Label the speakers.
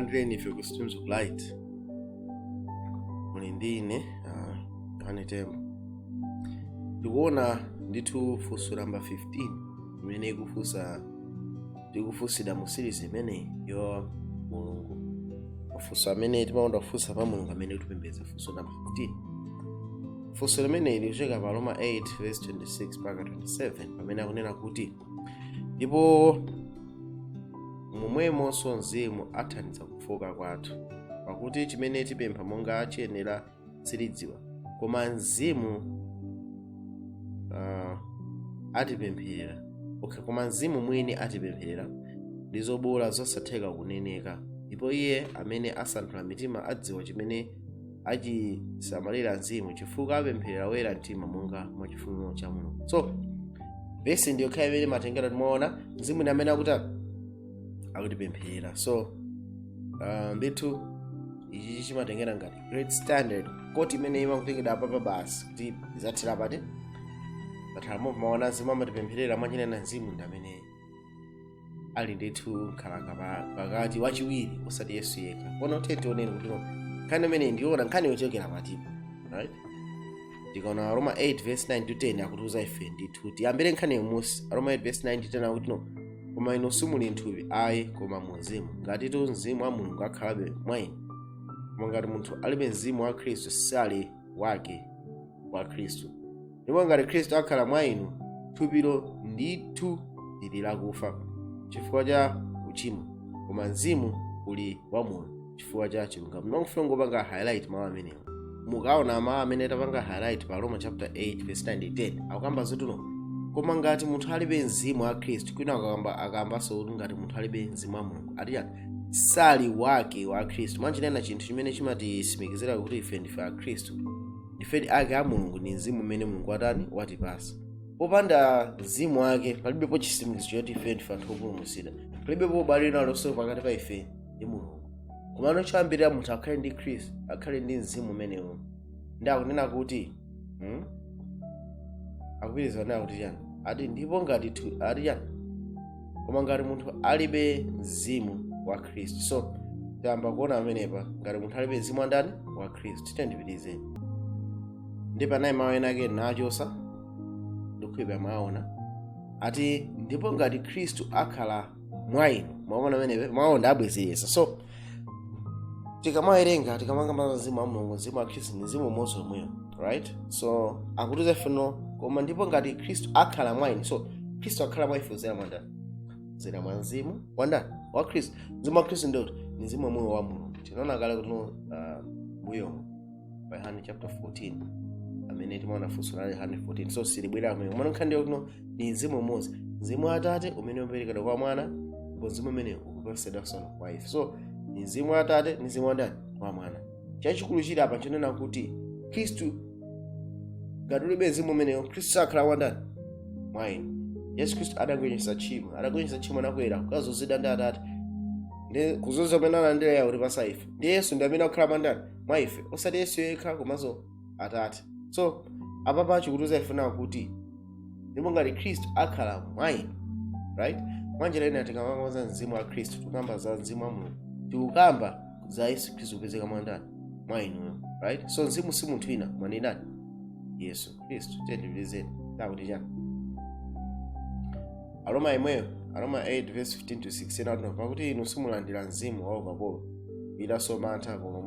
Speaker 1: Tikulandireni ife ku Streams of Light. Muli ndi ine Yohane Tembo. Ndikuona ndithu funso namba 15 imene ikufunsa, tikufunsidwa mu series imeneyi yo Mulungu, mafunso amene timakonda kufunsa pa Mulungu amene tikupembedza. Funso namba 15, funso limeneli likuchokera pa Roma 8 verse 26 mpaka 27, pamene akunena kuti, "Ndipo momwemonso Mzimu athandiza kufoka kwathu, pakuti chimene tipempha monga chiyenera sitidziwa, koma Mzimu atipempherera." Okay, koma Mzimu mwini atipempherera ndi zobowola zosatheka kuneneka. Ndipo Iye amene asanthula mitima adziwa chimene achisamalira Mzimu, chifukwa apempherera woyera mtima monga mwa chifuniro cha Mulungu. So vesi ndiyo khala imene matengera, timaona Mzimu ndi amene akuti akutipempherera. So ndithu ichi chimatengera ngati great standard koti imene imakutengedwa apapa basi kuti izathera pati zathalamo. Maona Mzimu amatipempherera, mwachinena Mzimu ndi amene ali ndithu nkhalanga pakati wachiwiri, osati Yesu yekha. Kona uthe tioneni kuti no nkhani imene ndiona nkhani yochokera patipo, right? Tikaona Roma 8 verse 9 to 10, akutiuza ife ndithu tiyambire nkhani yomusi. Roma 8 verse 9 to 10 akuti no, "Koma inu simuli mthupi ayi, koma mu Mzimu, ngatitu Mzimu wa Mulungu akhalabe mwa inu. Koma ngati munthu alibe Mzimu wa Khristu, sali wake wa Khristu. Ndipo ngati Khristu akhala mwa inu, thupilo ndithu lili lakufa chifukwa cha uchimo, koma mzimu uli wamoyo chifukwa cha chilungamo." Ndikufuna ngopanga highlight mawu amenewa. Mukaona mawu amene tapanga highlight pa Roma chapter 8 verse 9 10, akukamba zoti no, koma ngati munthu alibe Mzimu wa Khristu, kwina akamba akambanso kuti ngati munthu alibe Mzimu wa Mulungu, ati sali wake wa Khristu. Mwanchinena, chinthu chimene chimatitsimikizira kuti ife ndife Akhristu, ndife ake a Mulungu, ndi mzimu umene Mulungu watani? Watipasa. Popanda mzimu wake palibepo chitsimikizo choti ife ndife anthu opulumutsidwa, palibepo ubale lonse pakati pa ife ndi Mulungu. Komano choyambirira munthu akhale ndi Khristu, akhale ndi mzimu umenewo. Ndi akunena kuti, Akupitiriza kunena kuti chani? Ati ndipo ngati ati chani? Koma ngati munthu alibe mzimu wa Khristu. So tayamba kuona amenepa, ngati munthu alibe mzimu wa ndani? Wa Khristu. Titendipitizeni ndi panayi mawu ena ake nachosa, ndikukhulupirira mwaona. Ati ndipo ngati Khristu akhala mwa inu. Mwaona amenepe, mawu ndabwezeresa. So tikamawerenga, tikamanga mzimu wa Mulungu, mzimu wa Khristu ndi mzimu umodzi omweyo, right? So akutiza ifeno, koma ndipo ngati Khristu akhala mwa inu. So Khristu akhala mwa ife kudzera mwa ndani? Kudzera mwa mzimu wa ndani? Wa Khristu. Mzimu wa Khristu ndoti ni mzimu omwewo wa Mulungu. Tinaona kale kuti mbuyomo pa Yohane chapter 14, amene timaona funso la Yohane 14. So silibwera amene umene nkhani ndiyo kuno ni mzimu umodzi, mzimu wa Atate umene uperekedwa kwa Mwana, ndipo mzimu umene ukuperekedwanso kwa ife. So ni mzimu wa Atate ni mzimu wa ndani? Wa Mwana. Chachikulu chili apa nchonena kuti Khristu, ngati ulibe mzimu umenewo, Khristu sakhala wa ndani? Mwa inu. Yesu Khristu adagonjetsa tchimo, adagonjetsa tchimo, anakwera kukazozedwa ndi Atate, ndi kuzoza kumene analandira yawo kutipasa ife. Ndi Yesu ndi amene akukhala mwa ndani? Mwa ife. Osati Yesu yekha, komanso Atate. So apapa chikutiuza ife nawo kuti ndipo ngati Khristu akhala mwa inu, right? Mwanjira ina, tikamamba za mzimu wa Khristu, tikukamba za mzimu wa Mulungu, tikukamba za Yesu Khristu kupezeka mwa ndani? Mwa inuyo, right? So mzimu si munthu wina, mwani ndani? Yesu Khristu. Tiyendipilizeni takuti chani? Aroma imweyo, Aroma 8 verse 15 to 16 akuti, "Pakuti inu simulandira mzimu wa ukapolo kuchitanso mantha, koma